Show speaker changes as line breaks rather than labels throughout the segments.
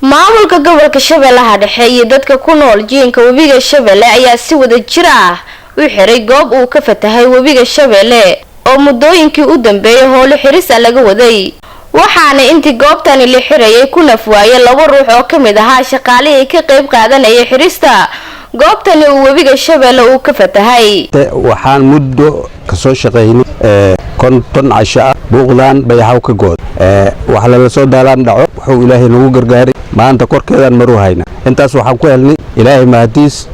Maamulka gobolka Shabeellaha Dhexe iyo dadka ku nool jiinka webiga Shabeelle ayaa si wada jir ah u xiray goob uu ka fatahay webiga Shabeelle oo muddooyinkii u dambeeyay howlo xiris ah laga waday, waxaana intii goobtani la xirayay ku nafwaayay laba ruux oo ka mid ahaa shaqaalihii ka qayb qaadanayay xirista goobtani uu webiga Shabeelle uu ka fatahay.
Waxaan muddo kasoo shaqaynay 50 casho ah buuqdan Bayaxaw ka good wax lala soo daalaan dhaco. Wuxuu Ilaahay nagu gargaaray, maanta korkeedaan maru hayna. Intaas waxaan ku helnay Ilaahay mahadiis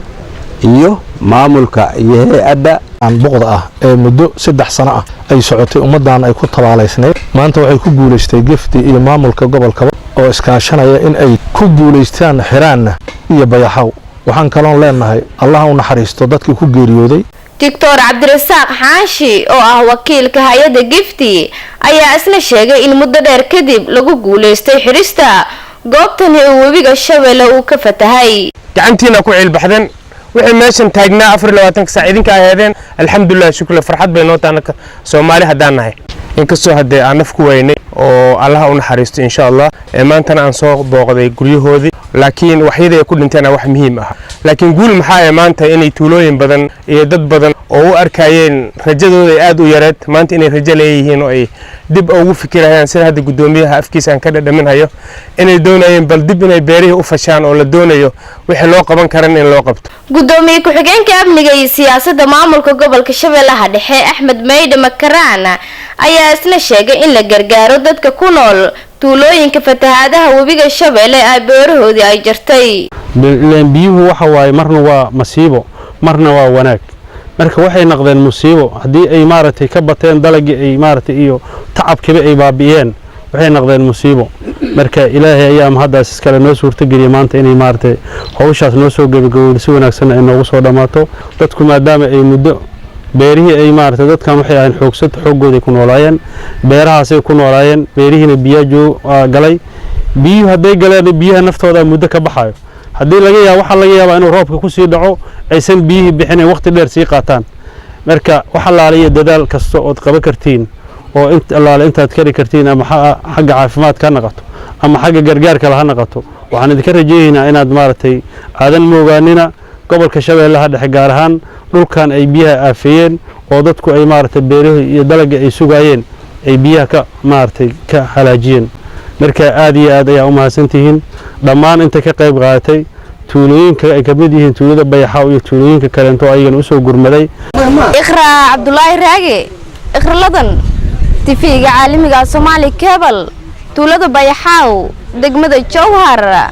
iyo maamulka iyo hay-adda.
Buqda ah ee muddo 3 sano ah ay socotay, ummaddan ay ku tabaalaysnayd, maanta waxay ku guulaystay Gifti iyo maamulka gobolkaba oo iskaashanaya in ay ku guulaystaan xiraanna iyo Bayaxaw. Waxaan kaloon leenahay, Allah u naxariisto dadkii ku geeriyooday.
Doctor Cabdirasaaq Xaanshi oo ah wakiilka hay-adda Gifti ayaa isna sheegay in muddo dheer kadib lagu guulaystay xirista goobtani uu webiga Shabeelle uu ka fatahay.
Gacantiina ku ciilbaxdeen wixii meeshan taagnaa 24-ka saac idinka aheedeen. Alxamdulilah, shukla, farxad bay noo tahay Soomaali haddaan nahay, inkastoo haddee aan naf ku weynay oo Allaha u naxariisto insha Allah. Maantana aan soo booqday guryahoodii, laakiin waxyadii ay ku dhinteen wax muhiim ah. Laakiin guul maxaa ee maanta inay tuulooyin badan iyo dad badan oo u arkayeen rajadooda ay aad u yareed, maanta inay rajo leeyihiin oo ay dib ugu fikirayaan, sida hadda guddoomiyaha afkiisa aan ka dhadhaminhayo, inay doonayeen bal dib inay beerihii u fashaan oo la doonayo wixii loo qaban karan in loo qabto.
Gudoomiye ku-xigeenka amniga iyo siyaasadda maamulka gobolka Shabeellaha Dhexe, Axmed Maydhe Makaraan, ayaa isna sheegay in la gargaaro dadka ku nool tuulooyinka fatahaadaha webiga Shabeelle ay beerahoodii ay jartay.
Ileen biyuhu waxa waaye, marna waa masiibo, marna waa wanaag. Marka waxay noqdeen musiibo haddii ay maaragtay ka bateen dalagii ay maaragtay iyo tacabkiiba ay baabi'iyeen, waxay noqdeen musiibo. Marka Ilaahay ayaa mahaddaas iskale noo suurtageliyay maanta inay maaragtay hawshaas noo soo gebagabowdo, si wanaagsanna ay noogu soo dhammaato. Dadku maadaama ay muddo beerihii ay maaragtay, dadkan waxay ahayn xoogsata, xooggooday ku noolaayeen, beerahaasay ku noolaayeen, beerihiina biyaa joog galay. Biyuhu hadday galeen, biyaha naftooda muddo ka baxayo. Haddii laga yaabo, waxaa laga yaabaa inuu roobka kusii dhaco, aysan biyihii bixinin, waqti dheer sii qaataan. Marka wax allaale iyo dadaal kasta ood qaban kartiin oo int allaale intaad kari kartiin, ama xagga caafimaadka ha naqato ama xagga gargaarka ha naqato, waxaan idinka rajaynaynaa inaad maaragtay aadan moogaanina gobolka Shabeellaha Dhexe, gaar ahaan dhulkan ay biyaha aafeeyeen oo dadku ay maaragtay beerihii iyo dalagga ay sugaayeen ay biyaha ka maaragtay ka halaajiyeen. Marka aad iyo aad ayaa u mahadsantihiin dhammaan inta ka qayb qaadatay, tuulooyinka ay ka mid yihiin tuulada Bayaxaaw iyo tuulooyinka kaleento ayagana usoo gurmaday.
Iqra Cabdulaahi Raage, Iqraladan, TV-ga caalamiga Soomaali Cable, tuulada Bayaxaaw, degmada Jowhar.